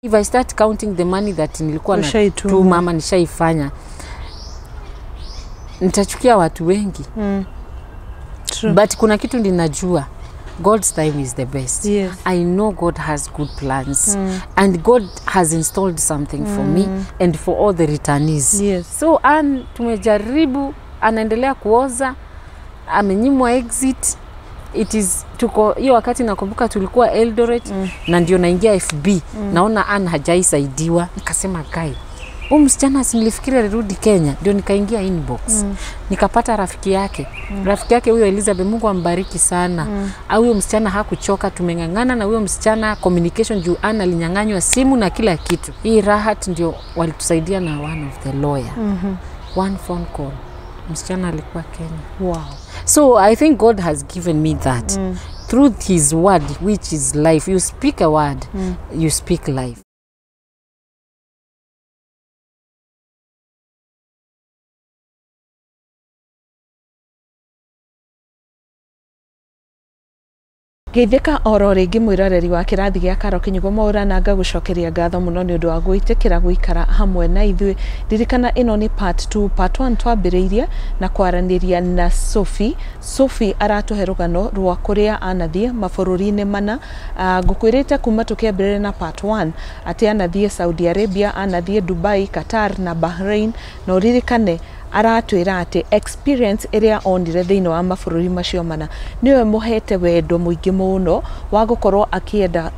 If I start counting the money that nilikuwa na Ushaituma. tu mama nishaifanya, nitachukia watu wengi. True. But kuna kitu ninajua, God's time is the best. Yes. I know God has good plans and God has installed something for me and for all the returnees. Yes. So Ann tumejaribu, anaendelea kuoza, amenyimwa exit. It is tuko hiyo wakati nakumbuka tulikuwa Eldoret na ndio naingia FB naona Ann hajaisaidiwa, nikasema kai huyu msichana si nilifikiri alirudi Kenya, ndio nikaingia inbox nikapata rafiki yake rafiki yake huyo Elizabeth, Mungu ambariki sana. Au huyo msichana hakuchoka, tumeng'ang'ana na huyo msichana communication juu Ann alinyang'anywa simu na kila kitu. Hii Rahat ndio walitusaidia na one of the lawyer one phone call, msichana alikuwa Kenya. Wow. So I think God has given me that through his word, which is life. You speak a word, you speak life. Geithĩka oro rĩngĩ mwĩroreri wa kĩrathi gĩa Karo Kinyugo Mwaura ngagũcokeria ngatho mũno nĩ ũndũ wa gwĩtĩkĩra gũikara hamwe na ithuĩ. Ririkana ĩno nĩ part 2. Part 1 twambĩrĩirie na kwaranĩria na Sophie. Sophie aratũhe rũgano rwa kũrĩa anathiĩ mabũrũri-inĩ mana. Ngũkwĩrĩte kuma tũkĩambĩrĩria na part 1 atĩ anathiĩ Saudi Arabia, anathiĩ Dubai, Qatar na Bahrain, na ũririkane aratwĩra atĩ experience ĩrĩa onire thĩinĩ wa mabũrũri macio mana nĩwe mũhete wendo mũingĩ mũno wa gũkorwo akĩenda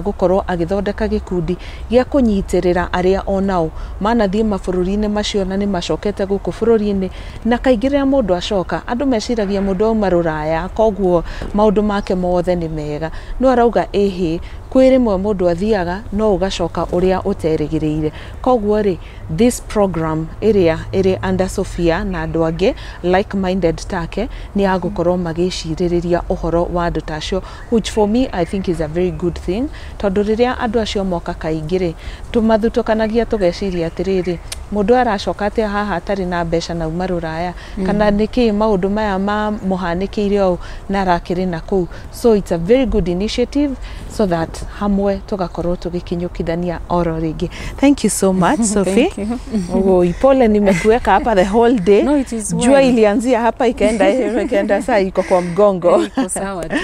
gũkorwo agĩthondeka gĩkundi gĩa kũnyitĩrĩra arĩa onao manathiĩ mabũrũri-inĩ macio na nĩ macokete gũkũ bũrũri-inĩ. Na kaingĩ rĩrĩa mũndũ acoka andũ meciragia mũndũ auma rũraya koguo maũndũ make mothe nĩ mega, no arauga ĩhĩ kwĩ rĩmwe mũndũ athiaga no ũgacoka ũrĩa ũterĩgĩrĩire. Koguo rĩ, this program ĩrĩa ĩrĩ under Sophia na andũ angĩ like minded take nĩ agũkorwo magĩcirĩrĩria ũhoro wa andũ ta acio, which for me I think is a very good thing, tondũ rĩrĩa andũ acio moka kaingĩ rĩ tũmathutũkanagia tũgeciria atĩrĩrĩ, mũndũ aracoka atĩa haha atarĩ na mbeca na auma rũraya, kana nĩkĩ maũndũ maya mamũhanĩkĩire ũũ na arakĩrĩ na kũu. So it's a very good initiative so that hamwe tũgakorwo tũgĩkinyũkithania oro rĩngĩ. Thank you so much Sophie. Thank you. Oi, pole nimekuweka hapa the whole day. No, it is well. Jua ilianzia hapa ikaenda ikaenda saa iko kwa mgongo. Iko sawa tu.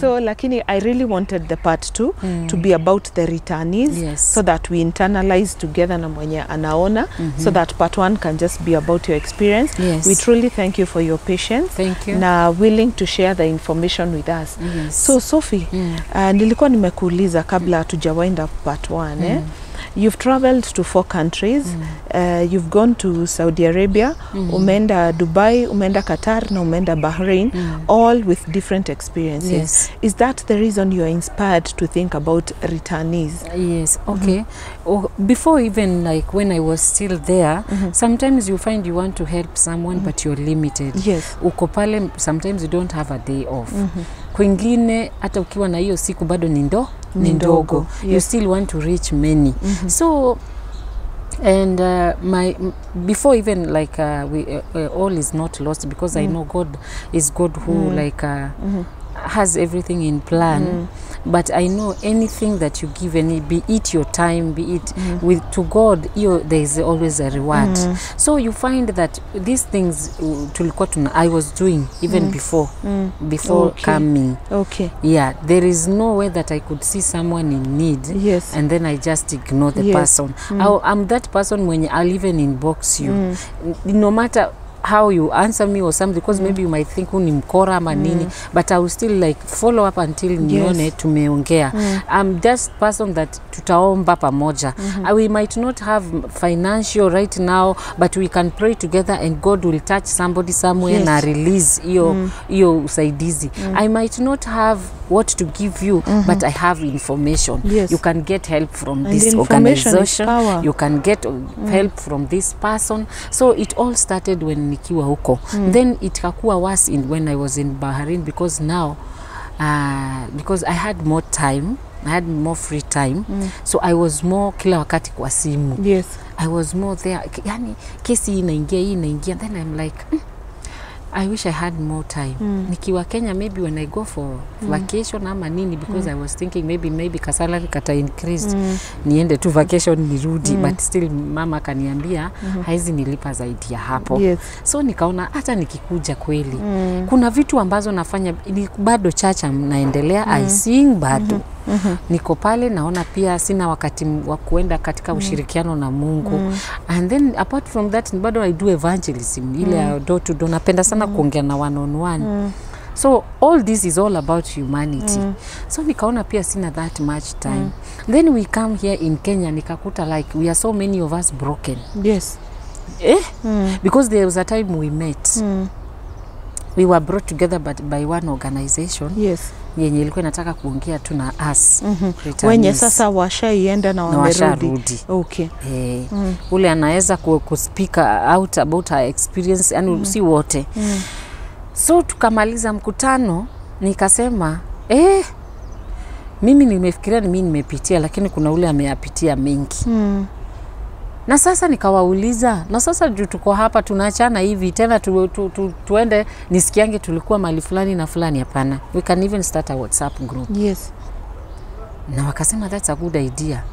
So lakini I really wanted the part 2 to be about the returnees. Yes. So that we internalize together na mwenye anaona, so that part 1 can just be about your experience. Yes. We truly thank you for your patience. Thank you. Na willing to share the information with us. Yes. So Sophie, nilikuwa nimekuuliza kabla hatuja wind up part 1 You've traveled to 4 countries. You've gone to Saudi Arabia, umeenda Dubai, umeenda Qatar na umeenda Bahrain, all with different experiences. Yes. Is that the reason you are inspired to think about returnees? Yes, okay. Oh, before even like when I was still there, sometimes you find you want to help someone but you're limited. Yes. Uko pale, sometimes you don't have a day off. Kwingine hata ukiwa na hiyo siku bado ni Ni ndogo. Yes. You still want to reach many. So and before even like we all is not lost, because I know God is God who like has everything in plan. But I know anything that you give, any, be it your time, be it with to God, there is always a reward. So you find that these things tulikuwa tuna, I was doing even before Okay. coming. Okay. Yeah, there is no way that I could see someone in need. Yes. And then I just ignore the Yes. person. I'm that person when I'll even inbox you. No matter how you answer me or something, because maybe you might think ni mkora ama nini, but I will still like follow up until nione tumeongea. I'm just person that tutaomba pamoja. We might not have financial right now, but we can pray together and God will touch somebody somewhere Yes. na release hiyo usaidizi. I might not have what to give you, but I have information. Yes. You can get help from And this information is organization. power. You can get help from this person. So it all started when nikiwa huko. Then it ikakuwa worse when I was in Bahrain, because now because I had more time, I had more free time. So I was more kila wakati kwa simu. Yes. I was more there. Yani kesi inaingia, hii inaingia. Then I'm like, I wish I had more time. Nikiwa Kenya, maybe when I go for vacation ama nini, because I was thinking maybe kasalary kata increased, niende tu vacation nirudi, but still mama akaniambia haizi nilipa zaidi ya hapo. So nikaona hata nikikuja kweli kuna vitu ambazo nafanya ni bado chacha naendelea, I sing bado niko pale, naona pia sina wakati wa kuenda katika ushirikiano na Mungu. And then apart from that, bado I do evangelism ile ya door to door. Napenda sana kuongea na one on one. So all this is all about humanity. So nikaona pia sina that much time. Then we come here in Kenya, nikakuta like we are so many of us broken. Eh? Because there was a time we met, we were brought together but by one organization yenye ilikuwa inataka kuongea tu na us returnees. Wenye sasa washaienda na Na wamerudi. washarudi. Eh, ule anaweza ku speak out about her experience, yani si wote. So tukamaliza mkutano, nikasema, eh, mimi nimefikiria ni mimi nimepitia, lakini kuna ule ameyapitia mengi. Na sasa nikawauliza, na sasa juu tuko hapa tunaachana hivi tena tuende nisikiange tulikuwa mali fulani na fulani? Hapana, we can even start a WhatsApp group. Na wakasema that's a good idea,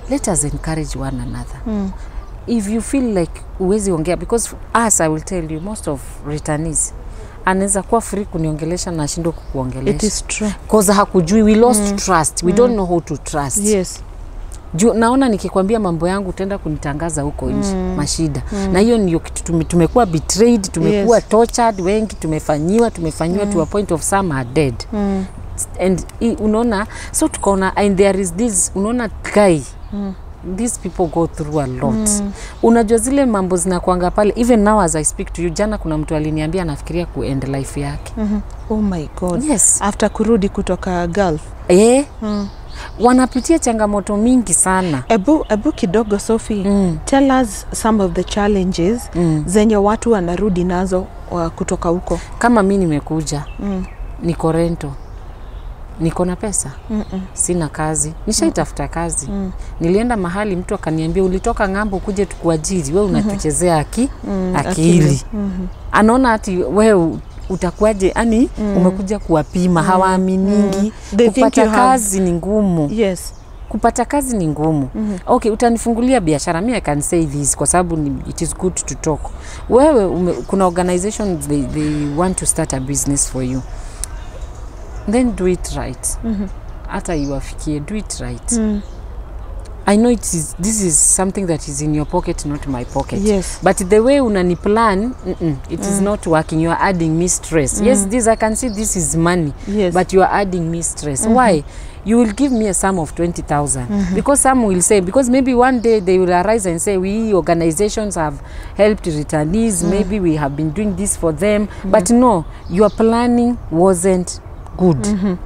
let us encourage one another. If you feel like uwezi ongea, because us, I will tell you, most of returnees anaweza kuwa free kuniongelesha na ashindwe kukuongelesha. It is true. 'Cause hakujui, we lost trust, we don't know how to trust. Juu naona nikikwambia mambo yangu utaenda kunitangaza huko nje, mashida. Na hiyo ndio kitu tumekuwa betrayed, tumekuwa tortured, wengi tumefanyiwa to a point of some are dead. And unaona, so tukaona, and there is this, unaona guy, these people go through a lot. Unajua zile mambo zinakuanga pale. Even now as I speak to you, jana kuna mtu aliniambia anafikiria ku end life yake. Oh my God. Yes. After kurudi kutoka Gulf. Eh, wanapitia changamoto mingi sana. Ebu kidogo, Sophie, tell us some of the challenges zenye watu wanarudi nazo kutoka huko. Kama mi nimekuja, niko rental, niko na pesa? Sina kazi. Nishaitafuta kazi. Nilienda mahali mtu akaniambia, "Ulitoka ng'ambo kuje tukuajiri, we unatuchezea akili." Anaona ati we utakuwaje, yani umekuja kuwapima, hawaaminingi. They think Kupata you have- kazi ni ngumu. Kupata kazi ni ngumu. Okay, utanifungulia biashara, mi I can say this kwa sababu it is good to talk. Wewe kuna organization, they want to start a business for you, then do it right. Hata iwafikie, do it right. I know it is, this is something that is in your pocket, not my pocket. But the way unani plan, it is not working. You are adding me stress. Yes, this I can see, this is money. But you are adding me stress. Why? You will give me a sum of 20,000. Because some will say, because maybe one day they will arise and say, we organizations have helped returnees, maybe we have been doing this for them. But no, your planning wasn't good.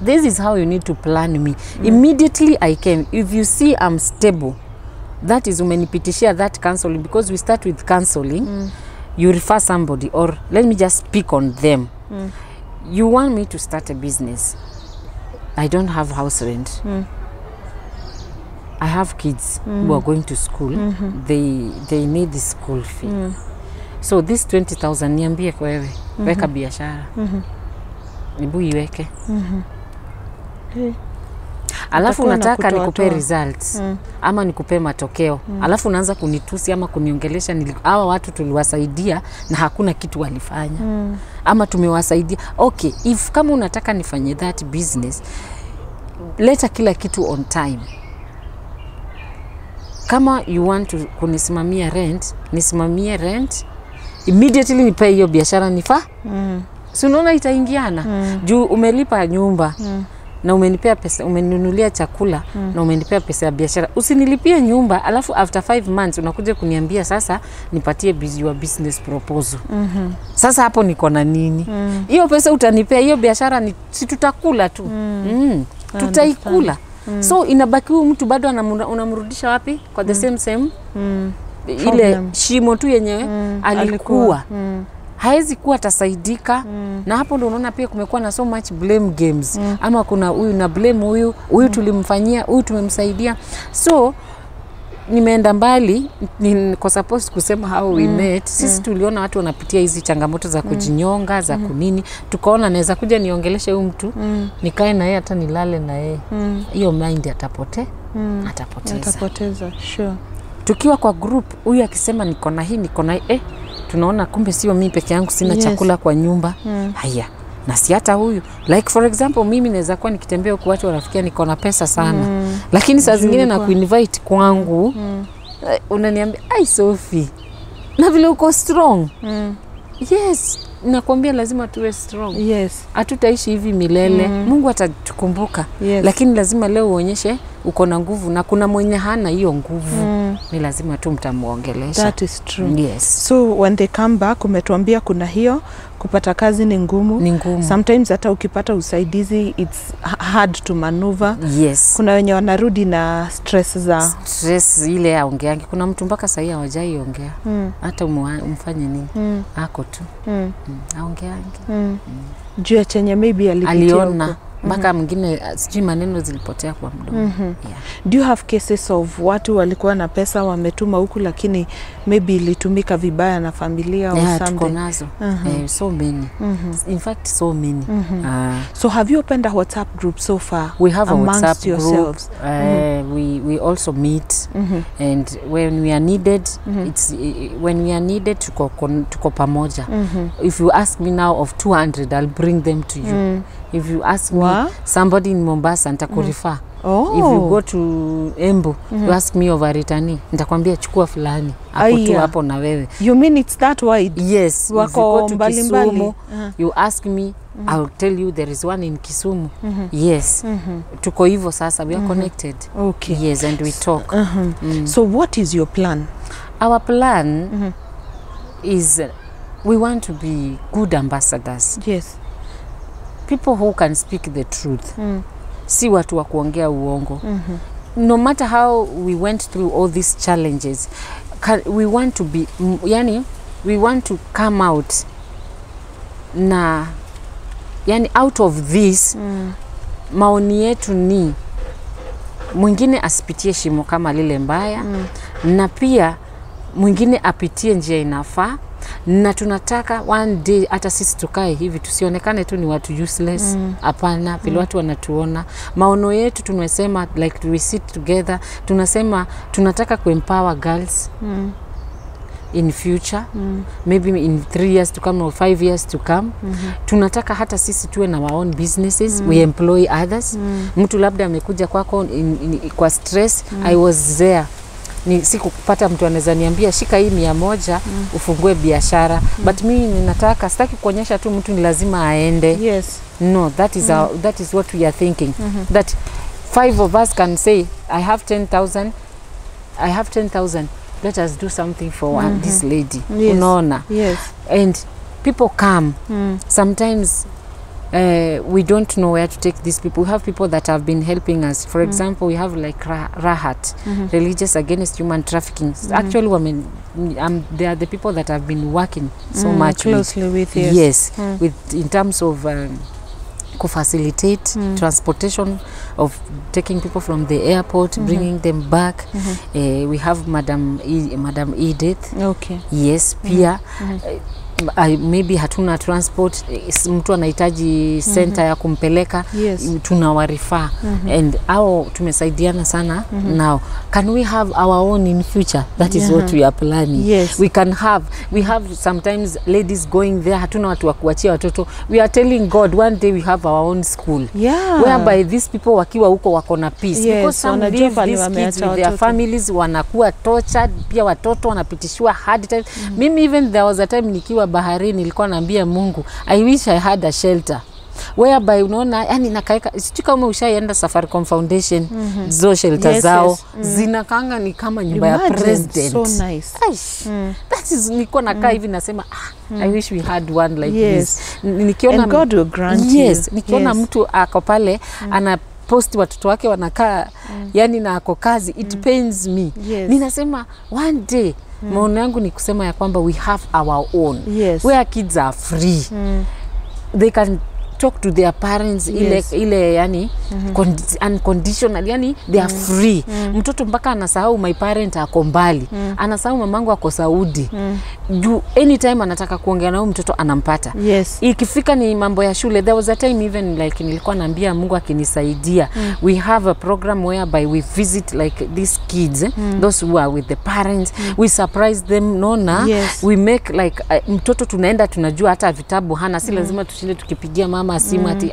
This is how you need to plan me. Immediately I came, if you see I'm stable, that is umenipitishia that counseling, because we start with counseling. You refer somebody, or let me just speak on them. You want me to start a business. I don't have house rent. I have kids who are going to school. They need the school fee. So this 20,000, niambie kwa wewe, weka biashara. Hebu iweke. Alafu Utakuwa na unataka kutoa nikupee toa. Results ama nikupee matokeo, alafu unaanza kunitusi ama kuniongelesha, hawa watu tuliwasaidia na hakuna kitu walifanya, ama tumewasaidia. Okay, if kama unataka nifanye that business, leta kila kitu on time. Kama you want to kunisimamia rent, nisimamie rent immediately, nipe hiyo biashara nifa si unaona itaingiana? Juu umelipa nyumba na umenipea pesa, umeninunulia chakula na umenipea pesa ya biashara. Usinilipie nyumba alafu after 5 months unakuja kuniambia sasa nipatie your business proposal. Sasa hapo niko na nini? Hiyo pesa utanipea hiyo biashara ni, si tutakula tu? Tutaikula. So inabaki huyu mtu bado unamrudisha wapi? Kwa the same same ile Problem. shimo tu yenyewe alikuwa, Alikuwa. Haezi kuwa atasaidika. Na hapo ndo unaona pia kumekuwa na so much blame games, ama kuna huyu na blame huyu, huyu tulimfanyia, huyu tumemsaidia. So Nimeenda mbali, niko supposed kusema how we met. Sisi tuliona watu wanapitia hizi changamoto za kujinyonga, za kunini, tukaona naweza kuja niongeleshe huyu mtu, nikae na yeye, hata nilale na yeye, hiyo mind atapoteza. Atapoteza, sure. Tukiwa kwa group, huyu akisema niko na hii, niko na hii, tunaona kumbe sio mimi peke yangu sina chakula kwa nyumba. Haya, na si hata huyu, like for example, mimi naweza kuwa nikitembea huku watu wanafikia niko na pesa sana, lakini saa zingine na kuinvite kwangu, unaniambia, "Ai Sophie, na vile uko strong." Yes, nakwambia lazima tuwe strong. Hatutaishi hivi milele. Mungu atatukumbuka. Lakini lazima leo uonyeshe uko na nguvu, na kuna mwenye hana hiyo nguvu. Ni lazima tu mtamuongelesha. That is true. Yes. So when they come back, umetuambia kuna hiyo kupata kazi ni ngumu. Ni ngumu. Sometimes hata ukipata usaidizi it's hard to maneuver. Yes. Kuna wenye wanarudi na stress za Stress ile aongeangi. Kuna mtu mpaka sahii hawajaiongea. Hata umfanye nini. Ako tu. Aongeangi. Juu ya chenye maybe alipitia Aliona huko. Mpaka mwingine, sijui maneno zilipotea kwa mdomo. Yeah. Do you have cases of watu walikuwa na pesa wametuma huku lakini maybe ilitumika vibaya na familia or Yeah, tuko something? nazo. So many. In fact, so many. So have you opened a WhatsApp group so far We have a amongst WhatsApp group. yourselves? We also meet, and when we are needed, it's when we are needed, tuko pamoja. If you ask me now of 200, I'll bring them to you. If you ask me somebody in Mombasa, nitakurefer. Oh. If you go to Embu, you ask me of a returnee, nitakwambia chukua fulani hapo tu Aya. Hapo na wewe. You mean it's that wide? Yes, if you Wako go to mbali mbali. Kisumu, you ask me, I'll tell you there is one in Kisumu. Yes. Tuko hivyo sasa, we are connected. Yes, and we talk. So what is your plan? Our plan is we want to be good ambassadors. People who can speak the truth. Si watu wa kuongea uongo. No matter how we went through all these challenges, we want to be, yani, we want to come out na, yani, out of this, maoni yetu ni mwingine asipitie shimo kama lile mbaya, na pia mwingine apitie njia inafaa, na tunataka one day hata sisi tukae hivi tusionekane tu ni watu useless. Hapana, vile watu wanatuona, maono yetu tumesema, like we sit together, tunasema tunataka kuempower girls in future, maybe in 3 years to come or 5 years to come. Tunataka hata sisi tuwe na our own businesses, we employ others. Mtu labda amekuja kwako kwa stress, I was there, ni sikupata mtu anaweza niambia shika hii 100 ufungue biashara, but mimi ninataka, sitaki kuonyesha tu mtu ni lazima aende. No, that is what we are thinking, that five of us can say, "I have 10,000, I have 10,000, let us do something for this lady." Unaona? And people come sometimes, we don't know where to take these people. We have people that have been helping us. For example, we have like Rahat, Religious Against Human Trafficking. Actually, women, they are the people that have been working so much with Closely with, yes. Yes, with in terms of kufacilitate transportation of taking people from the airport, bringing them back. We have Madam Edith. Yes, pia maybe hatuna transport, mtu anahitaji center ya kumpeleka, tunawarefer and au tumesaidiana sana. Now, can we have our own in future? That is what we are planning. We have sometimes ladies going there, hatuna watu wa kuachia watoto. We are telling God one day we have our own school whereby these people wakiwa huko wako na peace, because some wanajua leave pale these kids wameacha with their watoto. Families, wanakuwa tortured, pia watoto wanapitishiwa hard time. Mimi, even there was a time nikiwa baharini nilikuwa naambia Mungu, "I wish I had a shelter whereby," unaona, yani nakaeka, sijui kama ushaienda Safaricom Foundation, zo shelter zao zinakanga ni kama nyumba ya Imagine, president. so nice. Aish, that is, nilikuwa nakaa hivi nasema, "Ah, I wish we had one like this." Nikiona And God will grant yes, you. Nikiona mtu ako pale ana post watoto wake wanakaa, yani na ako kazi, it pains me. Ninasema one day, maono yangu ni kusema ya kwamba we have our own where kids are free, they can talk to their parents. Yes. Ile yani unconditional, yani they are free. Mtoto mpaka anasahau my parent ako mbali, anasahau mamangu ako Saudi. Juu anytime anataka kuongea na huyu mtoto anampata. Yes. Ikifika ni mambo ya shule, there was a time even like nilikuwa naambia Mungu akinisaidia, we have a program whereby we visit like these kids, those who are with the parents, we surprise them, nona. Yes. We make like mtoto tunaenda tunajua hata vitabu hana, si lazima tushinde tukipigia mama simu ati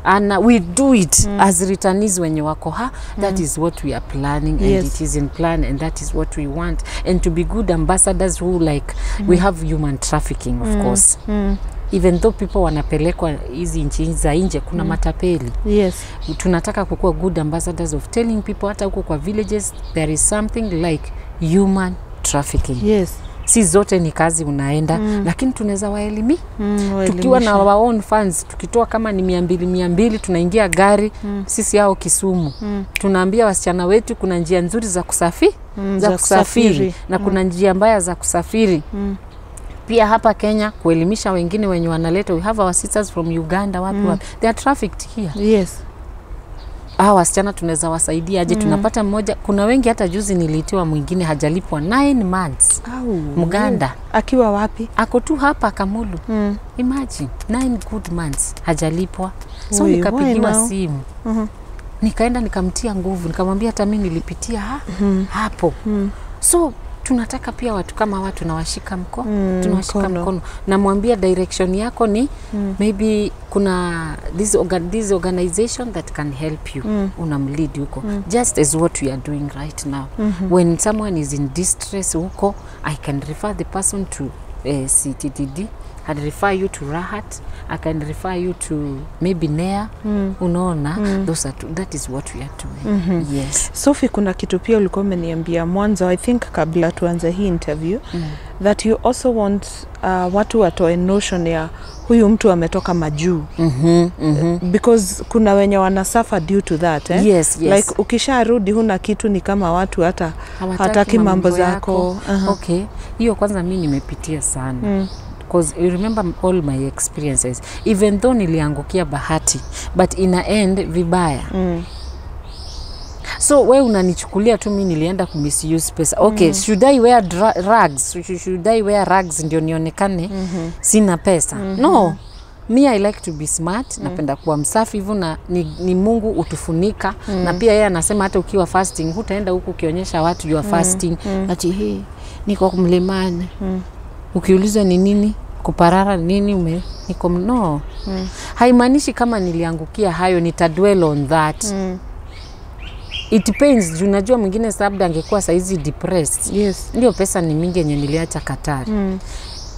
ana, we do it as returnees wenye wako ha. That is what we are planning and Yes. it is in plan and that is what we want, and to be good ambassadors who like we have human trafficking of course. Even though people wanapelekwa hizi nchi za nje, kuna matapeli. Yes. Tunataka kukuwa good ambassadors of telling people hata huko kwa villages there is something like human trafficking. Yes. Si zote ni kazi unaenda, lakini tunaweza waelimi tukiwa na our own funds, tukitoa kama ni 200 200, tunaingia gari sisi hao Kisumu, tunaambia wasichana wetu kuna njia nzuri za kusafiri, za kusafiri na kuna njia mbaya za kusafiri. Pia hapa Kenya kuelimisha wengine wenye wanaleta, we have our sisters from Uganda, wapi wapi, they are trafficked here. Yes. Hawa wasichana tunaweza wasaidia aje? Tunapata mmoja, kuna wengi, hata juzi niliitiwa mwingine hajalipwa 9 months. Au. Mganda. Akiwa wapi? Ako tu hapa Kamulu. Imagine 9 good months hajalipwa. So Ui, why nikapigiwa now? simu. Nikaenda nikamtia nguvu, nikamwambia hata mimi nilipitia hapo. So tunataka pia watu kama hawa tunawashika mkono, tunawashika mkono. Namwambia direction yako ni maybe kuna this organization that can help you. Unamlead huko. Just as what we are doing right now. When someone is in distress huko, I can refer the person to CTTD. I'd refer you to Rahat. I can refer you to maybe NEA. Unaona, those are that is what we are doing. Yes. Sophie, kuna kitu pia ulikuwa umeniambia mwanzo, I think kabla tuanze hii interview, that you also want watu watoe notion ya huyu mtu ametoka majuu. Because kuna wenye wana suffer due to that, eh? Yes, yes. Like ukisharudi huna kitu, ni kama watu hata hataki mambo zako. Okay, hiyo kwanza mimi nimepitia sana. Because you remember all my experiences, even though niliangukia bahati, but ina end vibaya. So we unanichukulia tu mimi nilienda ku misuse pesa. Okay, should I wear rags? Should I wear rags ndio nionekane sina pesa? No. Me, I like to be smart. Napenda kuwa msafi hivyo, na ni Mungu utufunika. Na pia yeye anasema hata ukiwa fasting hutaenda huku ukionyesha watu you are fasting. Ati hey, niko mlimani. Ukiulizwa ni nini kuparara nini niko no. Haimaanishi kama niliangukia hayo nitadwell on that. It depends. Unajua mwingine labda angekuwa saizi depressed. Yes. Ndio pesa ni mingi yenye niliacha Qatar.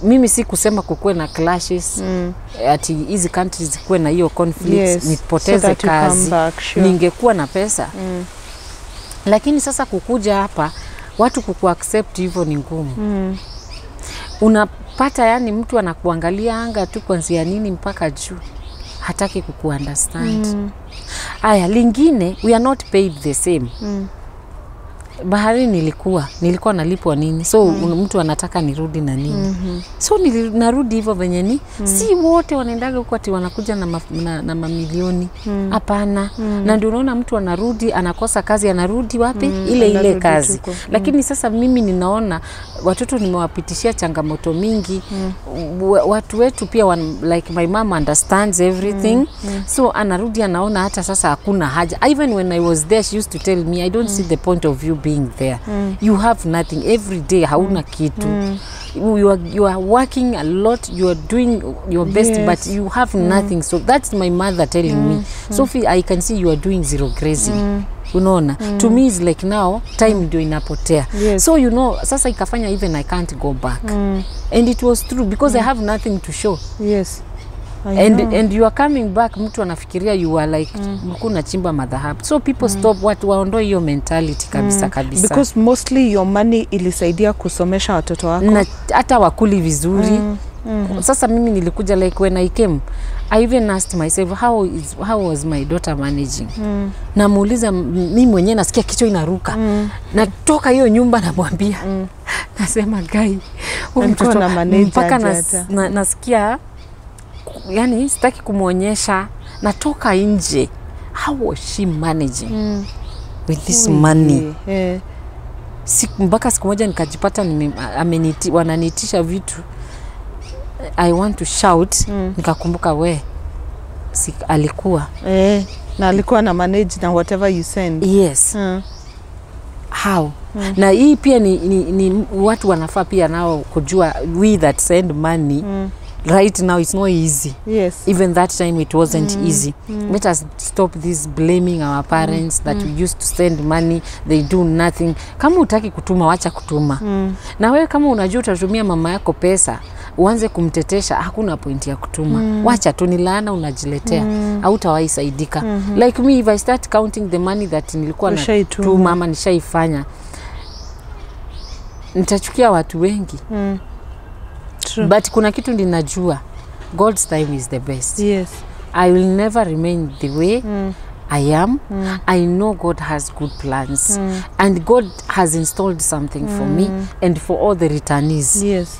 Mimi si kusema kukuwe na clashes, ati hizi countries zikuwe na hiyo conflicts, Yes. nipoteze so that you kazi. come back, sure. Ningekuwa na pesa. Lakini sasa kukuja hapa watu kukuaccept hivyo ni ngumu. Unapata yani mtu anakuangalia anga tu kuanzia nini mpaka juu, hataki kukuunderstand. Aya, lingine, we are not paid the same. Bahari nilikuwa nalipwa nini, so mtu anataka nirudi na nini. So narudi hivyo venye ni. Si wote wanaendaga huko ati wanakuja na mamilioni. Hapana. Na ndio unaona mtu anarudi, anakosa kazi, anarudi wapi? Ile kazi. Lakini sasa mimi ninaona watoto nimewapitishia changamoto mingi. Watu wetu pia like my mom understands everything. So anarudi anaona hata sasa hakuna haja. Even when I was there she used to tell me I don't see the point of you being there. You have nothing every day, hauna kitu. You are working a lot, you are doing your best, yes, but you have nothing. So that's my mother telling me, Sophie, I can see you are doing zero grazing. Unaona? To me is like now time ndio inapotea. Yes. So you know, sasa ikafanya even I can't go back. And it was true because I have nothing to show. Yes. And you are coming back, mtu anafikiria you are like mkuu unachimba madhahabu. So people stop, watu waondoe hiyo mentality kabisa kabisa. Because mostly your money ilisaidia kusomesha watoto wako. Na hata wakuli vizuri. Sasa mimi nilikuja like when I came, I even asked myself how was my daughter managing? Namuuliza mimi mwenyewe nasikia kichwa inaruka. Natoka hiyo nyumba namwambia. Nasema guy, huyu mtoto mpaka nasikia yani sitaki kumwonyesha, natoka nje. How was she managing with this money? Mpaka siku moja nikajipata wananiitisha vitu, I want to shout. Nikakumbuka we alikuwa na alikuwa na manage na whatever you send. Yes. How? Na hii pia ni watu wanafaa pia nao kujua, we that send money right now it's not easy. Yes. Even that time it wasn't easy. Let us stop this blaming our parents that we used to send money, they do nothing. Kama hutaki kutuma, wacha kutuma. Na wewe kama unajua utatumia mama yako pesa, uanze kumtetesha, hakuna point ya kutuma. Wacha tu, ni laana unajiletea. Hautawahi saidika. Like me, if I start counting the money that nilikuwa natuma ama nishaifanya, nitachukia watu wengi. True. But kuna kitu ninajua, God's time is the best. Yes. I will never remain the way I am. I know God has good plans. And God has installed something for me and for all the returnees. Yes.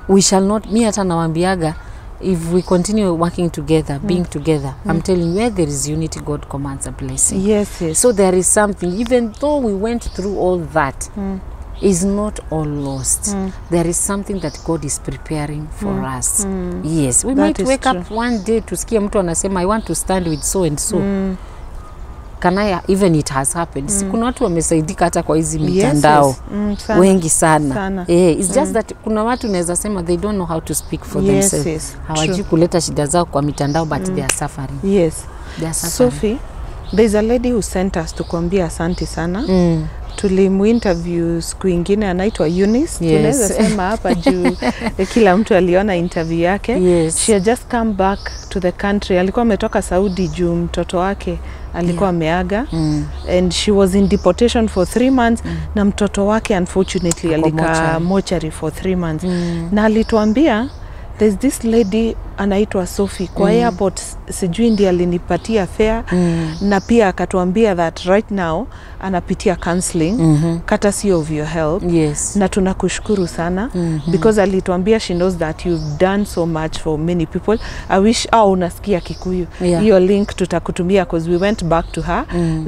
We shall not, mi hata nawambiaga, if we continue working together, being together, I'm telling you, where there is unity, God commands a blessing. Yes, yes. So there is something, even though we went through all that, is not all lost. There is something that God is preparing for us. Yes, we That might is wake true. up one day tusikie mtu anasema, I want to stand with so and so. Can I, even it has happened. Kuna watu wamesaidika hata kwa hizi mitandao. Yes, yes. Sana. Wengi sana. Sana. It's just that kuna watu naweza sema they don't know how to speak for themselves. Yes, Hawajui kuleta shida zao kwa mitandao, but they are suffering. Yes. They are suffering. Sophie, there's a lady who sent us to kuambia asante sana. Tulimuinterview siku ingine, anaitwa Eunice. Yes. Tunaweza sema hapa juu kila mtu aliona interview yake. Yes. She had just come back to the country. Alikuwa ametoka Saudi juu mtoto wake alikuwa ameaga. And she was in deportation for 3 months. Na mtoto wake unfortunately Ako alikaa mochari. mochari for 3 months. Na alituambia there's this lady anaitwa Sophie kwa airport, sijui ndiye alinipatia fare. Na pia akatuambia that right now anapitia counseling courtesy of your help. Yes. Na tunakushukuru sana because alituambia she knows that you've done so much for many people. I wish au unasikia Kikuyu. Yeah. Hiyo link tutakutumia because we went back to her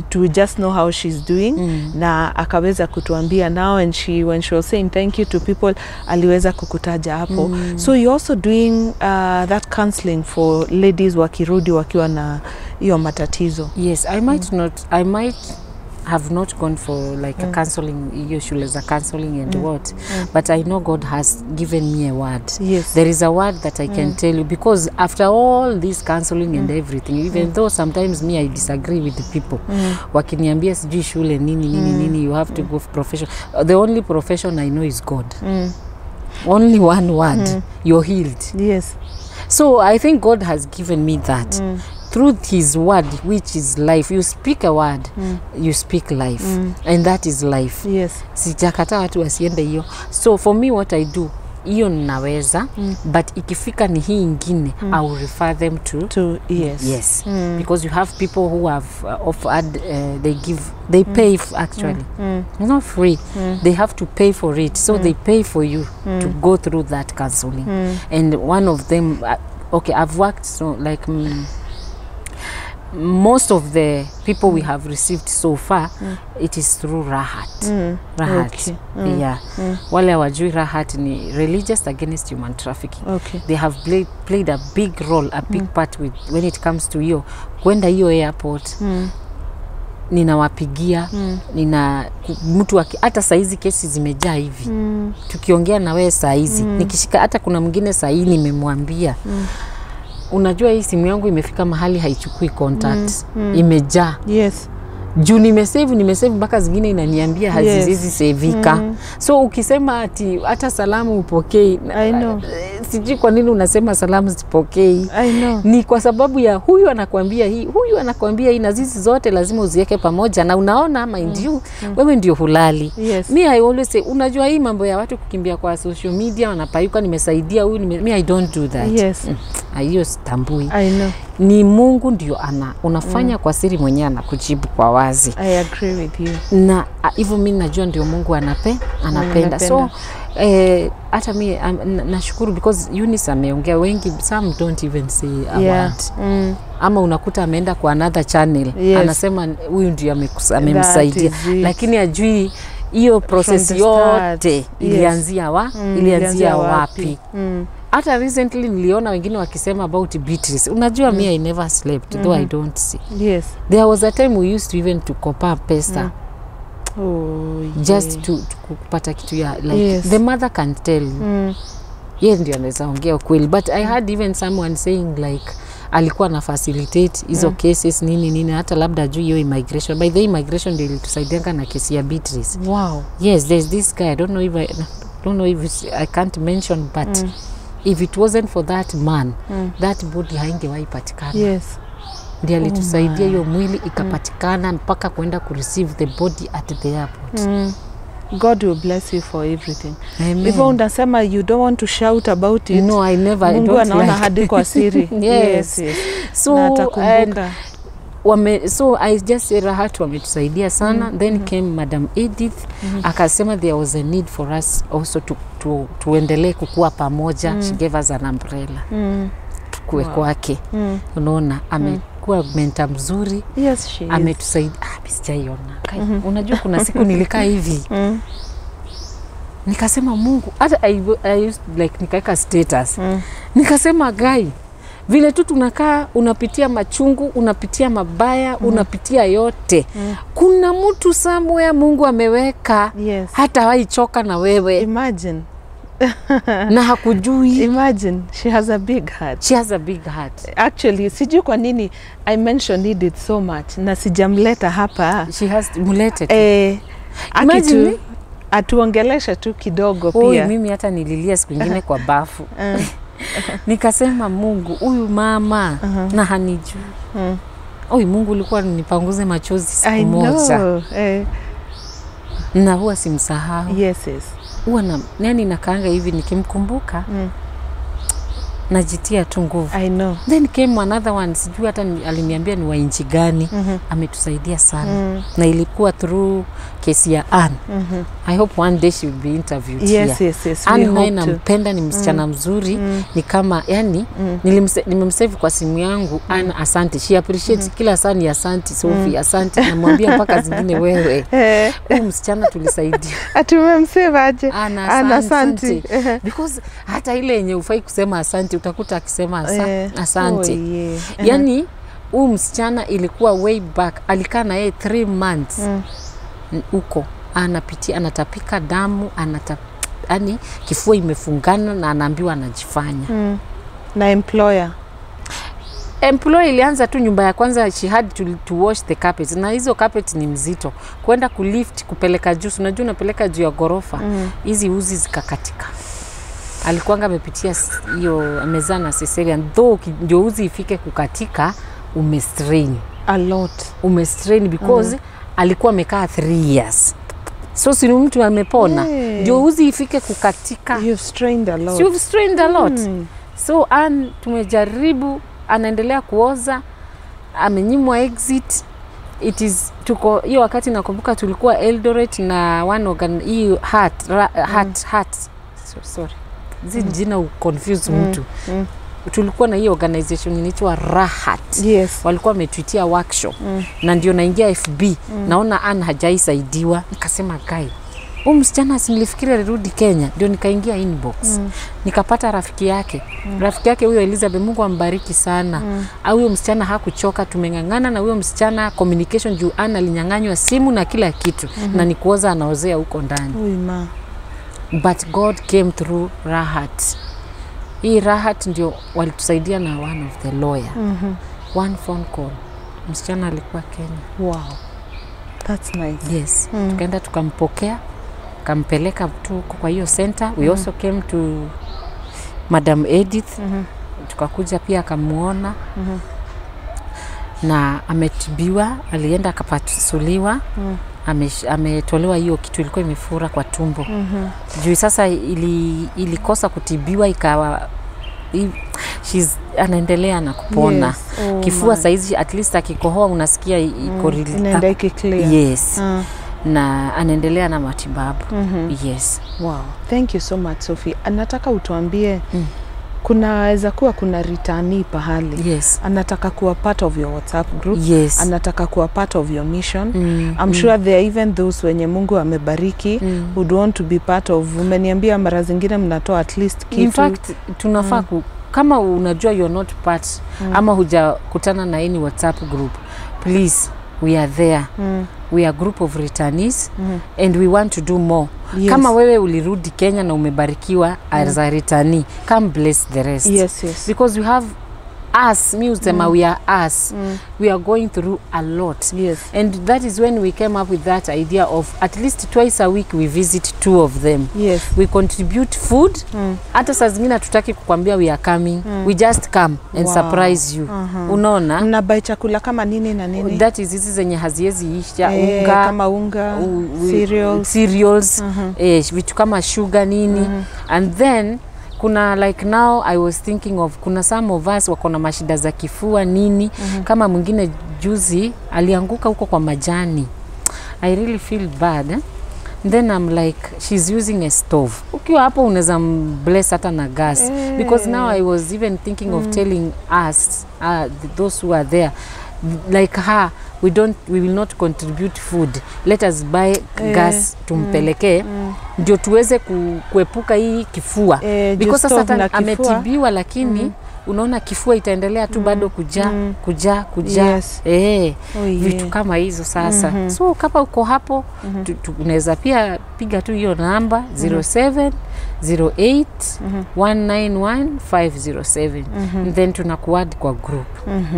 to just know how she's doing. Na akaweza kutuambia now, and she when she was saying thank you to people, aliweza kukutaja hapo. So you're also doing that counseling for ladies wakirudi wakiwa na hiyo matatizo. Yes, I might not, I might have not gone for like a counseling, hiyo shule za counseling and what, but I know God has given me a word. Yes. There is a word that I can tell you, because after all this counseling and everything, even though sometimes me I disagree with the people, wakiniambia sijui shule nini nini nini, you have to go for profession. The only profession I know is God. Only one word, you're healed. Yes. So I think God has given me that. Through his word, which is life. You speak a word, you speak life. And that is life. Yes. Sijakataa watu wasiende hiyo. So for me what I do, hiyo ninaweza, but ikifika ni hii ingine, I will refer them to To yes. Yes. Because you have people who have offered, they give, they pay actually. It's not free. They have to pay for it. So they pay for you to go through that counseling. And one of them, okay, I've worked so like most of the people we have received so far, it is through Rahat. Rahat. Okay. Yeah. Wale hawajui Rahat ni Religious Against Human Trafficking. Okay. They have played a big role, a big part with when it comes to hiyo kwenda hiyo airport. Ninawapigia, nina mtu hata saizi kesi zimejaa hivi. Tukiongea na wewe saizi, nikishika hata kuna mwingine saa hii nimemwambia. Unajua hii simu yangu imefika mahali haichukui contact. Imejaa. Yes. Juu nimesave mpaka zingine inaniambia haziwezi sevika. So ukisema ati hata salamu upokei, I know. Sijui kwa nini unasema salamu sipokei. I know. Ni kwa sababu ya huyu anakuambia hii, huyu anakuambia hii, na zizi zote lazima uziweke pamoja. Na unaona, mind you, wewe ndio hulali. Yes. Me I always say, unajua hii mambo ya watu kukimbia kwa social media wanapayuka, nimesaidia huyu, me I don't do that. Yes. Hiyo sitambui. I know. Ni Mungu ndio ana unafanya kwa siri, mwenyewe anakujibu kwa wazi. I agree with you. Na hivyo mi najua ndio Mungu anapenda. So hata mi nashukuru because Eunice ameongea, wengi, some don't even say a word. Ama unakuta ameenda kwa another channel, anasema huyu ndio amemsaidia, That is it. Lakini ajui hiyo process From the start. yote ilianzia wa ilianzia wapi. Hata recently niliona wengine wakisema about Beatrice. Unajua me, I never slept, though I don't see. There was a time we used to even to kopa pesa Oh, yeah. just to kupata kitu ya like the mother can tell you. Yeye ndio anaweza ongea ukweli, but I had even someone saying like alikuwa na facilitate hizo cases, nini nini, hata labda juu hiyo immigration. By the immigration ndio ilitusaidianga na kesi ya Beatrice. Yes, there's this guy, I don't know if it's, I can't mention, but if it wasn't for that man, that body haingewahi patikana. Ndiye alitusaidia hiyo mwili ikapatikana mpaka kwenda kureceive the body at the airport. God will bless you for everything. Amen. Hivyo unasema you don't want to shout about it. No, I never, I Mungu don't anaona like. Hadi kwa siri. Yes. So, Na and atakumbuka. so I just say Rahat wametusaidia sana. Then came Madam Edith, akasema there was a need for us also to tuendelee kukua pamoja. She gave us an umbrella tukue kwake. Unaona amekuwa mentor mzuri. Yes, she is. Ametusaidia. Ah, mi sijaiona. Kai, unajua kuna siku nilikaa hivi nikasema Mungu, hata I used, like nikaweka status, nikasema gai vile tu tunakaa, unapitia machungu, unapitia mabaya, unapitia yote, kuna mtu somewhere Mungu ameweka hata hawaichoka na wewe Imagine. Na hakujui. Imagine. She has a big heart. She has a big heart. Actually, sijui kwa nini I mentioned Edith so much na sijamleta hapa. She has, mulete tu. Akitu, Imagine. Atuongeleshe tu kidogo Oi, pia. mimi hata nililia siku ingine kwa bafu, nikasema Mungu, huyu mama na hanijui. Oi Mungu, ulikuwa nipanguze machozi siku I moja. know. Na huwa simsahau. Huwa na yani nakaanga hivi nikimkumbuka, najitia tu nguvu. I know. Then came another one, sijui hata aliniambia ni wa nchi gani. Ametusaidia sana na ilikuwa through kesi ya Ann. I hope one day she will be interviewed here. We Ann naye hope to. Nampenda, ni msichana mzuri, ni kama yani nimemsave kwa simu yangu, Ann asante. She appreciates kila saa ni asante Sophie, asante. Namwambia mpaka zingine, wewe, huyu msichana tulisaidia. Ati umemsave aje? Ana Ana asante. asante. Because hata ile yenye ufai kusema asante utakuta akisema asante. Oh, yeah. Yani huyu msichana ilikuwa way back, alikaa na yeye 3 months huko, anapitia, anatapika damu, yani kifua imefungana na anaambiwa anajifanya. Na employer. Employer ilianza tu nyumba ya kwanza, she had to wash the carpet, na hizo carpet ni mzito kwenda kulift kupeleka juu. Si unajua unapeleka juu ya ghorofa, hizi uzi zikakatika. Alikuwanga amepitia hiyo, amezaa na cesarean though, ndio uzi ifike kukatika umestrain. A lot. Umestrain because alikuwa amekaa 3 years, so si ni mtu amepona? Hey. Ndio uzi ifike kukatika. You've strained a lot. So you've strained a lot. So Ann tumejaribu, anaendelea kuoza, amenyimwa exit. It is, tuko hiyo wakati nakumbuka tulikuwa Eldoret na one organ, hii heart, heart, heart. So, sorry, zi jina uconfuse mtu. Tulikuwa na hii organization inaitwa Rahat. Walikuwa wametuitia workshop na ndio naingia FB, naona Ann hajaisaidiwa. Nikasema kai, huyu msichana si nilifikiri alirudi Kenya? Ndio nikaingia inbox, nikapata rafiki yake. Rafiki yake huyo Elizabeth, Mungu ambariki sana. Au huyo msichana hakuchoka, tumeng'ang'ana na huyo msichana communication juu Ann alinyang'anywa simu na kila kitu, na ni kuoza anaozea huko ndani. Ui ma. But God came through Rahat. Hii Rahat ndio walitusaidia na one of the lawyer. One phone call, msichana alikuwa Kenya. Wow. That's nice. Yes. Tukaenda tukampokea, kampeleka tu huko kwa hiyo center. We also came to Madam Edith. Tukakuja pia akamuona na ametibiwa, alienda akapasuliwa. Ametolewa hiyo kitu ilikuwa imefura kwa tumbo. Juu sasa ilikosa kutibiwa ikawa She's anaendelea na kupona. Yes. Oh, kifua my. Saizi at least akikohoa unasikia iko Inaenda ikiclear. Yes. Na anaendelea na matibabu. Yes. Wow. Thank you so much, Sophie. Nataka utuambie, kunaweza kuwa kuna returnee pahali. Yes. Anataka kuwa part of your WhatsApp group. Yes. Anataka kuwa part of your mission. I'm sure there are even those wenye Mungu amebariki would want to be part of. Umeniambia mara zingine mnatoa at least kitu. In fact, tunafaa kama unajua you're not part ama hujakutana na any WhatsApp group, please, we are there. We are a group of returnees and we want to do more. Yes. Kama wewe ulirudi Kenya na umebarikiwa as a returnee, come bless the rest. Yes. Because we have us, mi husema we are us. We are going through a lot. Yes. And that is when we came up with that idea of at least twice a week we visit two of them. Yes. We contribute food. Hata saa zingine hatutaki kukwambia we are coming. We just come and surprise you. Unaona? Mnabuy chakula kama nini na nini? That is hizi zenye haziwezi isha, unga, kama unga, cereals. Cereals, vitu kama sugar nini. And then kuna, like now I was thinking of, kuna some of us wako na mashida za kifua nini. Kama mwingine juzi alianguka huko kwa majani. I really feel bad, eh? Then I'm like, she's using a stove. Ukiwa hapo unaweza bless hata na gas. Because now I was even thinking of telling us, those who are there, like her, we will not contribute food, let us buy gas tumpelekee ndio tuweze kuepuka hii kifua. Juu Because sasa stove hata na kifua. Ametibiwa, lakini unaona kifua itaendelea tu bado kujaa, kujaa, kujaa. Yes. Oh, yeah. Vitu kama hizo sasa. So kama uko hapo, unaweza pia piga tu hiyo namba 07 08 191 507, then tunakuadd kwa group.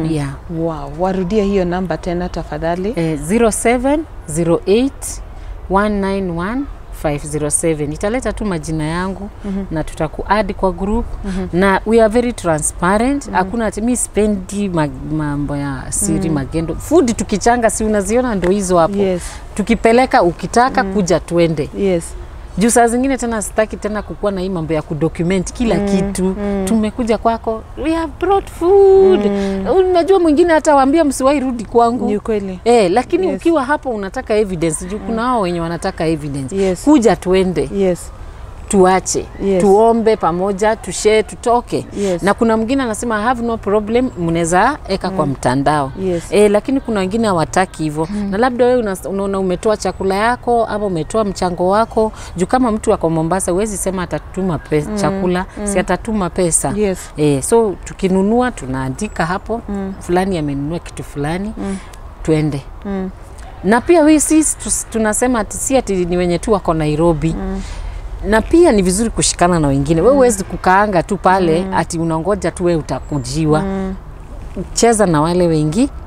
Yeah. Wow. Warudie hiyo namba tena tafadhali. 0708 191 507. Italeta tu majina yangu na tutakuadd kwa group. Na we are very transparent. Hakuna ati mi sipendi mambo ya siri, magendo. Food tukichanga, si unaziona ndo hizo hapo? Yes. Tukipeleka, ukitaka kuja tuende. Yes. Juu saa zingine tena sitaki tena kukuwa na hii mambo ya kudocument kila kitu. Tumekuja kwako, we have brought food. Unajua mwingine hata waambia msiwahi rudi kwangu. Ni ukweli. Lakini ukiwa hapo unataka evidence, juu kuna hao wenye wanataka evidence. Yes. Kuja tuende, tuache, tuombe pamoja, tushare, tutoke. Yes. Na kuna mwingine anasema, "I have no problem, mnaweza eka kwa mtandao." Yes. Lakini kuna wengine hawataki hivyo. Na labda wewe unaona umetoa chakula yako ama umetoa mchango wako, juu kama mtu ako Mombasa huwezi sema atatuma chakula, si atatuma pesa. Yes. So tukinunua tunaandika hapo, fulani amenunua kitu fulani, tuende. Na pia we sisi tunasema ati si ati ni wenye tu wako Nairobi. Na pia ni vizuri kushikana na wengine. Wewe huwezi kukaanga tu pale ati unangoja tu wewe utakujiwa. Cheza na wale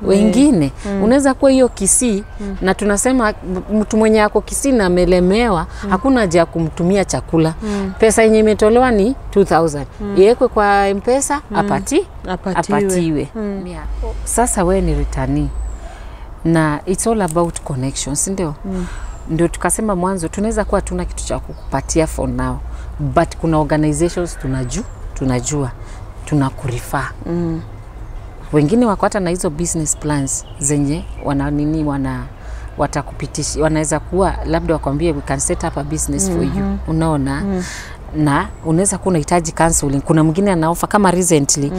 wengine. Unaweza kuwa hiyo Kisii, na tunasema mtu mwenye ako Kisii na amelemewa, hakuna haja ya kumtumia chakula. Pesa yenye imetolewa ni 2000. Iwekwe kwa M-Pesa, Apatiwe. apatiwe. Yeah. Sasa wewe ni returnee na it's all about connections, ndio? Ndio tukasema mwanzo tunaweza kuwa tuna kitu cha kukupatia for now, but kuna organizations tunajua tunakurefer. Wengine wako hata na hizo business plans zenye wana nini, wana watakupitisha, wanaweza kuwa labda wakwambie, "We can set up a business for you." Unaona? Na unaweza kuwa unahitaji counseling. Kuna mwingine anaoffer, kama recently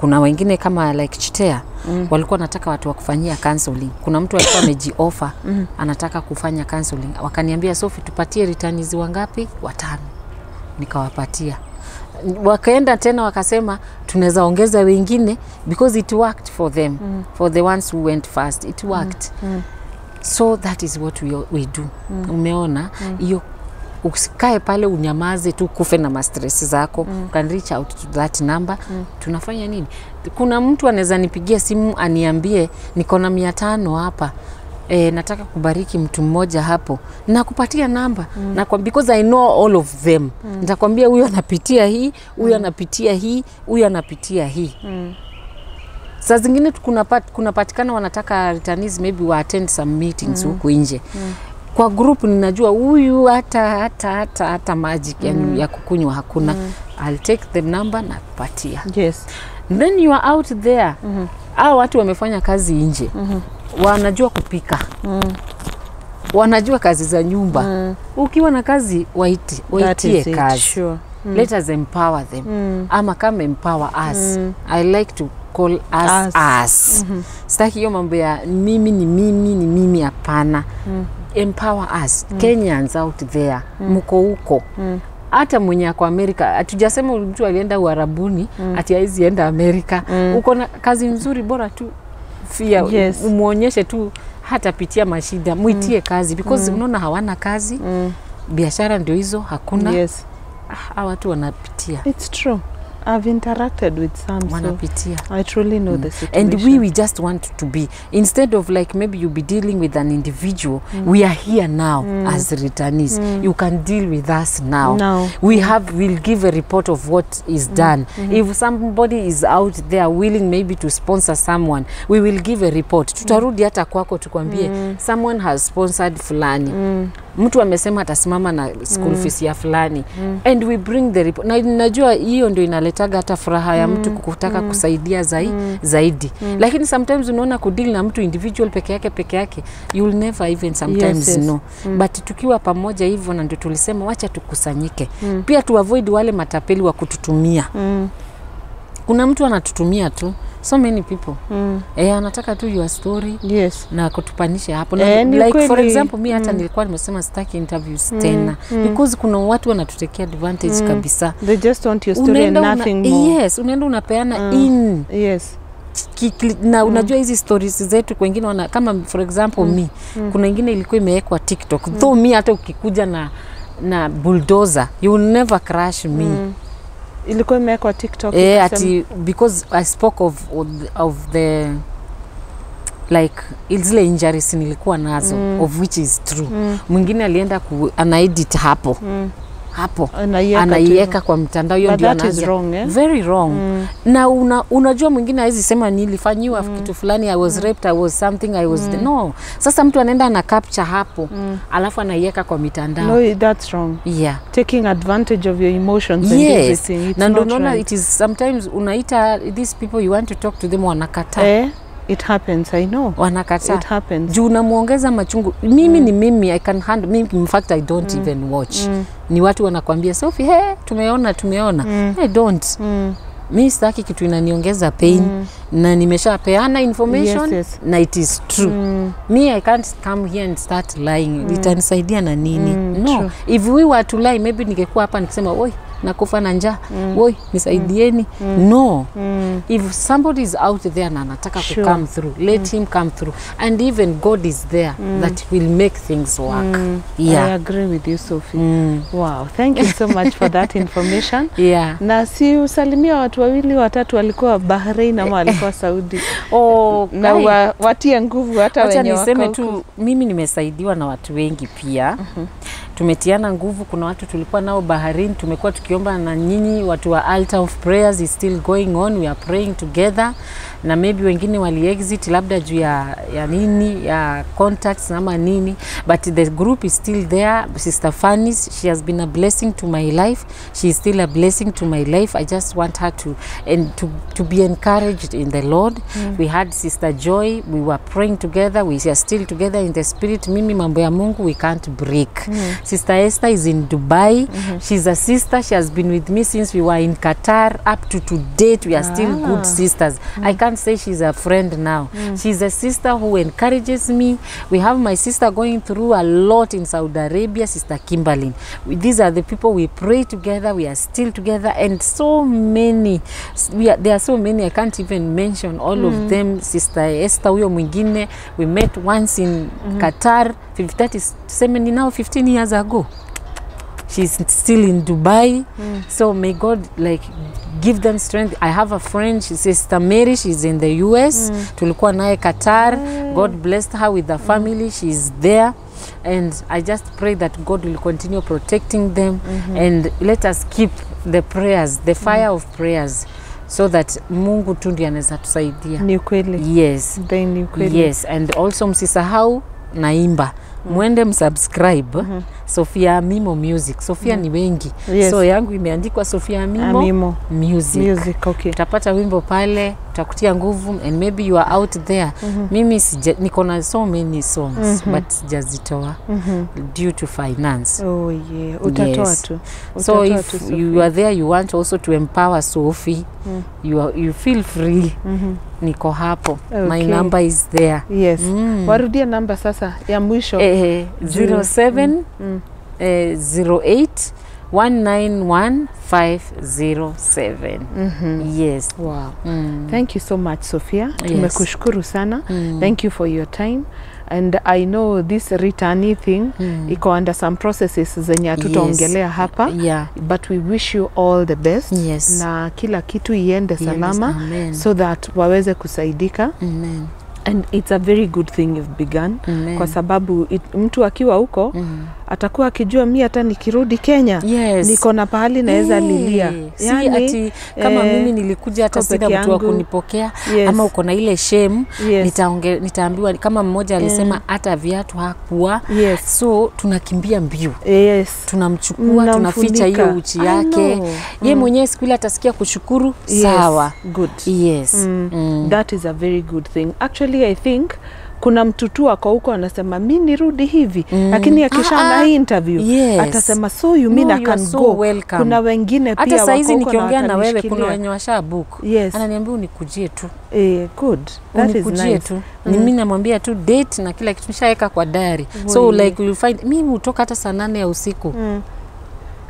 kuna wengine kama like Chitea walikuwa wanataka watu wa kufanyia counseling. Kuna mtu alikuwa amejiofa anataka kufanya counseling, wakaniambia, "Sophie, tupatie returnees wangapi?" Watano. Nikawapatia. Wakaenda tena wakasema tunaweza ongeza wengine because it worked for them. For the ones who went first, it worked. So that is what we do. Umeona hiyo? Usikae pale unyamaze tu kufe na mastress zako. You can reach out to that number. Tunafanya nini? Kuna mtu anaweza nipigia simu aniambie, "Niko na 500 hapa, nataka kubariki mtu mmoja hapo." Nakupatia namba. Na kwa, because I know all of them, nitakwambia huyu anapitia hii, huyu anapitia hii, huyu anapitia hii. Saa zingine kunapatikana wanataka returnees maybe wa attend some meetings huku nje. Kwa group ninajua huyu hata maji ya kukunywa hakuna. I'll take the number na kupatia. Yes. Then you are out there. Hao watu wamefanya kazi nje. Wanajua kupika. Wanajua kazi za nyumba. Ukiwa na kazi waitie kazi. Sure. Let us empower them. Ama kama empower us. I like to call us us. Sitaki hiyo mambo ya mimi ni mimi ni mimi, hapana. Empower us. Kenyans out there. Mko huko. Hata mwenye ako Amerika, hatujasema mtu alienda Uarabuni ati haizi enda Amerika. Uko na kazi nzuri, bora tu fia, umuonyeshe tu hatapitia mashida, muitie kazi because unaona hawana kazi. Biashara ndio hizo hakuna. Yes. Hawa watu wanapitia. It's true. I've interacted with some, wanapitia. So I truly know the situation. And we just want to be, instead of like maybe you be dealing with an individual, we are here now as returnees. You can deal with us now. We'll give a report of what is done. If somebody is out there willing maybe to sponsor someone, we will give a report. Tutarudi hata kwako tukwambie someone has sponsored fulani. Mtu amesema atasimama na school fees ya fulani. And we bring the report. Na najua hiyo ndio inaletaga hata furaha ya mtu kutaka kusaidia zaidi. Lakini sometimes unaona kudeal na mtu individual peke yake, you'll never even sometimes know. But tukiwa pamoja hivyo, na ndio tulisema wacha tukusanyike. Pia tu avoid wale matapeli wa kututumia. Kuna mtu anatutumia tu, so many people. Anataka tu your story. Yes. Na kutupanisha hapo. Na, like for example mi hata nilikuwa nimesema sitaki interviews tena because kuna watu wanatutekea advantage kabisa. They just want your story and nothing more. Yes, unaenda unapeana in. Yes. Na unajua hizi stories zetu wengine wana, kama for example mi kuna ingine ilikuwa imewekwa TikTok. Though mi hata ukikuja na bulldozer you will never crash me. Ilikuwa imewekwa TikTok ati because I spoke of the like zile injuries nilikuwa nazo, of which is true. Mwingine alienda anaedit hapo. Hapo anaiweka kwa mtandao, hiyo ndio anaanza. Wrong, eh? Very wrong. Na unajua mwingine hawezi sema nilifanyiwa kitu fulani, I was raped, I was something, I was no. Sasa mtu anaenda ana capture hapo, alafu anaiweka kwa mitandao. No, that's wrong. Yeah. Taking advantage of your emotions and everything. It's na ndio not unaona right. It is sometimes unaita these people you want to talk to them, wanakataa. It happens, I know. Wanakataa. It happens. Juu unamuongeza machungu. Mimi ni mimi, I can handle. Mimi, in fact, I don't even watch. Ni watu wanakuambia, Sophie, hey, tumeona. I don't. Mi sitaki kitu inaniongeza pain. Na nimeshapeana information. Yes. Na it is true. Me, I can't come here and start lying. Itanisaidia na nini? No. True. If we were to lie, maybe ningekuwa hapa nikisema, oi, nakufa na njaa. Oi, nisaidieni. No. If somebody is out there na anataka to come through, let him come through. And even God is there that will make things work. Yeah. I agree with you, Sophie. Wow, thank you so much for that information. Yeah. Na si usalimia watu wawili watatu walikuwa Bahrain ama walikuwa Saudi. Na watie nguvu hata wenye wako. Niseme tu mimi nimesaidiwa na watu wengi pia. Tumetiana nguvu. Kuna watu tulikuwa nao Bahrain, tumekuwa tukiomba na nyinyi watu wa Altar of Prayers is still going on, we are praying together. Na maybe wengine wali exit labda juu ya nini, ya contacts ama nini, but the group is still there. Sister Fanny, she has been a blessing to my life, she is still a blessing to my life. I just want her to be encouraged in the Lord. We had Sister Joy, we were praying together, we are still together in the spirit. Mimi mambo ya Mungu we can't break. Sister Esther is in Dubai. She's a sister, she has been with me since we were in Qatar up to date. We are still good sisters. I can't say she's a friend now. She's a sister who encourages me. We have my sister going through a lot in Saudi Arabia, Sister Kimberly. These are the people we pray together, we are still together, and so many. There are so many, I can't even mention all of them. Sister Esther huyo mwingine, we met once in Qatar, 15 years ago. She's still in Dubai. So may God like give them strength. I have a friend, she's Sister Mary, she's in the US. Tulikuwa naye Qatar. God blessed her with the family. She's there. And I just pray that God will continue protecting them. And let us keep the prayers, the fire of prayers, so that Mungu tu ndiye anaweza tusaidia. Ni kweli. Yes. Ni kweli. Yes, and also msisahau naimba. Mwende msubscribe Sophia Amimo Music. Sophia ni wengi. Yes. So yangu imeandikwa Sophia Amimo, Amimo. Music. Music, okay. Utapata wimbo pale, utakutia nguvu and maybe you are out there. Mimi niko na so many songs but sijazitoa due to finance. Oh yeah, utatoa Yes. tu. So Utatoa if tu, Sophia. you are there, you want also to empower Sophie, you feel free. Niko hapo. My Okay. number is there. Yes. Warudie namba sasa ya mwisho. 07 08 191 507. Yes. Wow. Thank you so much, Sophia. Yes. Tumekushukuru sana. Thank you for your time. And I know this returnee thing iko under some processes zenye hatutaongelea hapa. Yeah. But we wish you all the best. Yes. Na kila kitu iende salama. Amen. So that waweze kusaidika. Amen. And it's a very good thing you've begun. Amen. Kwa sababu mtu akiwa huko atakuwa akijua mi hata nikirudi Kenya Yes. niko na pahali naweza lilia. Si ati kama mimi nilikuja hata siko sina peke mtu wa yangu. kunipokea Yes. ama uko na ile shame. Yes. Nitaambiwa kama mmoja alisema hata viatu hakuwa. Yes. So tunakimbia mbio. Yes. Tunamchukua, tunaficha hiyo uchi I yake. know. Ye mwenyewe siku ile atasikia kushukuru. Yes. Sawa. Good. Yes. That is a very good thing. Actually, I think kuna mtu tu ako huko anasema mi nirudi hivi, lakini akishaona hii interview Yes. atasema so you mean No, I you are can so go. welcome. Kuna wengine Hata pia saa hizi wako huko na nikiongea na wewe kuna watanishikilia. wenye washa book. Yes. Ananiambia unikujie tu. Good. That is Unikujie nice. tu. Ni mimi namwambia tu date na kila kitu nishaweka kwa diary. So like you find mimi hutoka hata saa 8 ya usiku.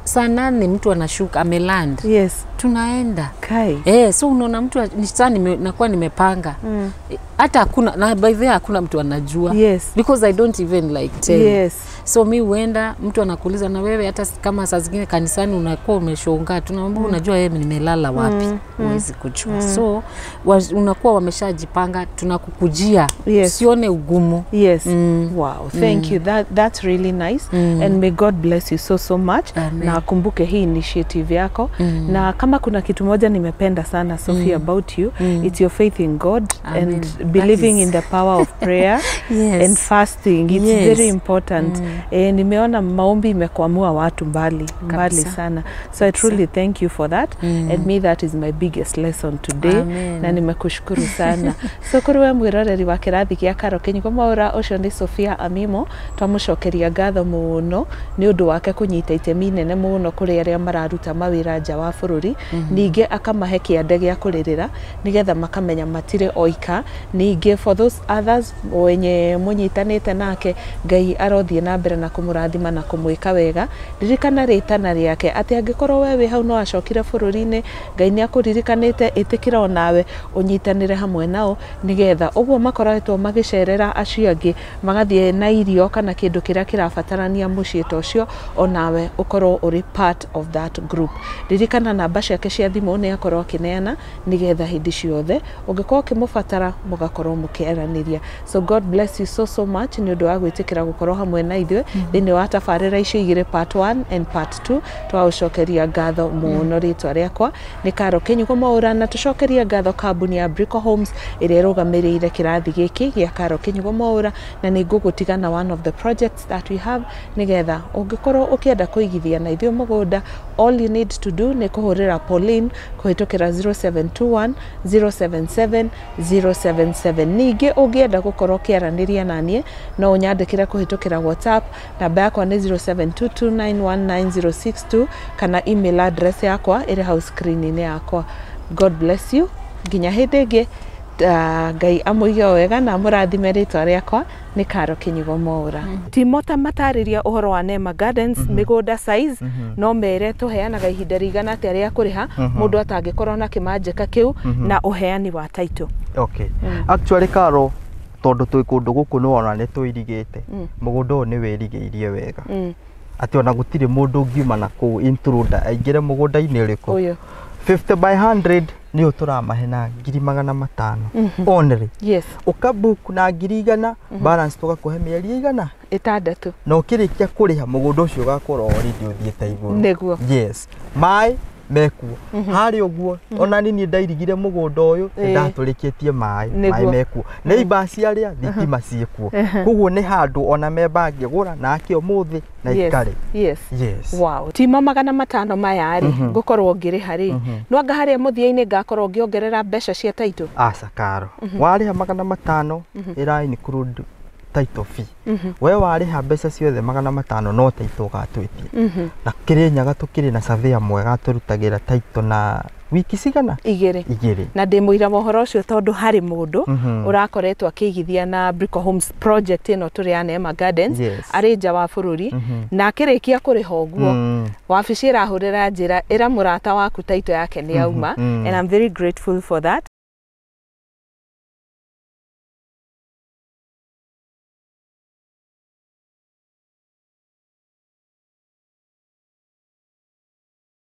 Saa 8 mtu anashuka ameland. Yes. Tunaenda. Kai. So unaona mtu saa nakuwa nimepanga. Hata hakuna, na by the way hakuna mtu anajua. Yes. Because I don't even like tell. Yes. So mi huenda mtu anakuuliza na wewe hata kama saa zingine kanisani unakuwa umeshonga tunaomba unajua yeye nimelala wapi, huwezi kujua. So unakuwa wameshajipanga, tunakukujia. Yes. Usione ugumu. Yes. Wow. Thank you. That's really nice. And may God bless you so so much. Amen. Na akumbuke hii initiative yako. Na kama kuna kitu moja nimependa sana Sophie about you, it's your faith in God. Amen. And believing in the power of prayer. Yes. And fasting. It's Yes. very important. Nimeona maombi imekwamua watu mbali mbali sana. So I truly thank you for that. And me, that is my biggest lesson today. Amen. Na nimekushukuru sana. So kuri we mwiroreri wa kirathi gia Karo Kinyugo Mwaura, ucio ni Sophia Amimo, twamucokeria ngatho muno ni undu wake kunyita itemi inene muno kuri aria mararuta mawira nja wa bururi, ningĩ akamahe kĩande gĩa kũrĩrĩra nigetha makamenya matirĩ oika. Ningĩ for those others wenye mũnyitanĩte nake, Ngai arothiĩ na mbere na kũmũrathima na kũmwĩka wega. Ririkana rĩtana rĩake atĩ angĩkorwo we wĩ hau no acokire bũrũri-inĩ, Ngai nĩ akũririkanĩte, ĩtĩkĩra onawe ũnyitanĩre hamwe nao nigetha ũguo makoretwo magĩcerera acio angĩ magathiĩ na irio kana kĩndũ kĩrĩa kĩrabatarania mũciĩ ta ũcio, onawe ũkorwo ũrĩ part of that group. Ririkana namba ciake cia thimũ nĩ akorwo akĩneana nigetha hĩndĩ ciothe ũngĩkorwo ũkĩmũbatara mũgakorwo mũkĩaranĩria. So God bless you so so much nĩ ũndũ wa gwĩtĩkĩra gũkorwo hamwe na ithuĩ thĩinĩ wa tabarĩra icio igĩrĩ, part 1 and part 2. Twagũcokeria ngatho mũno. Rĩtwa rĩakwa nĩ Karo Kinyugo Mwaura, na tũcokerie ngatho kambuni ya Brico Homes ĩrĩa ĩrũgamĩrĩire kĩrathi gĩkĩ gĩa Karo Kinyugo Mwaura, na nĩ ngũgũtiga na one of the projects that we have nĩgetha ũngĩkorwo ũkĩenda kũigithia na ithuĩ mũgũnda, all you need to do nĩ kũhũrĩra Pauline kũhĩtũkĩra 0721 077 077. Ningĩ ũngĩenda gũkorwo ũkĩaranĩria na niĩ no ũnyandĩkĩre kũhĩtũkĩra WhatsApp, namba yakwa nĩ 0722919062 kana email address yakwa ĩrĩ hau screen-inĩ yakwa. God bless you nginya hĩndĩ ĩngĩ. Ngai amũige o wega na amũrathime. Rĩtwa rĩakwa nĩ Karo Kinyugo Mwaura. Timota matarĩria ũhoro wa Nema Gardens, mĩgũnda size, no mere tũheanaga ihinda rĩigana atĩa rĩa kũrĩha mũndũ atangĩkorwo na kĩmanjĩka kĩu, na ũheani wa title. Okay. Actually Karo, tondũ twĩ kũndũ gũkũ nĩ wona nĩ tũirigĩte, mũgũnda ũyũ nĩ wĩrigĩirie wega atĩ ona gũtirĩ mũndũ ũngiuma na kũu intruder aingĩre mũgũnda-inĩ ũrĩkũ. Ũyũ. 50 by 100 nĩyo tũramahe na 500,000 only. Yes. Ũkabook na 100,000, balance tũgakũhe mĩeri igana 6. Na ũkĩrĩkia kũrĩha mũgũnda ũcio ũgakorwo already ũthiĩte igũrũ. Nĩguo. Yes, maĩ Mekuo harĩa ũguo. Ona niĩ ndairigire mũgũnda ũyũ, ndatũrĩkĩtie maĩ. Nĩguo. Maĩ mekuo, neighbors arĩa thitima ciĩkuo, koguo nĩ handũ ona memba angĩgũra na ake ũmũthĩ na ikare. Yes. Wow. Tima 500 maya rĩ, ngũkorwo ngĩrĩha rĩ, no anga harĩa mũthia-inĩ ngakorwo ngĩongerera mbeca cia title? Aca Karo, warĩha 500 ĩra include title fee. We warĩha mbeca ciothe 500, no title ũgatwĩtia. Na Kĩrĩnyaga tũkĩrĩ na surveyor mwega tũrutagĩra title na wiki cigana? 2. 2. Na ndĩ mũira wa ũhoro ũcio, tondũ harĩ mũndũ ũrakoretwo akĩigithia na Brico Homes project ĩno tũrĩ ya Neema Gardens, arĩ nja wa bũrũri, na akĩrĩkia kũrĩha ũguo, wabici ĩrahũrĩra njĩra ĩra mũrata waku title yake nĩ yauma. And I'm very grateful for that.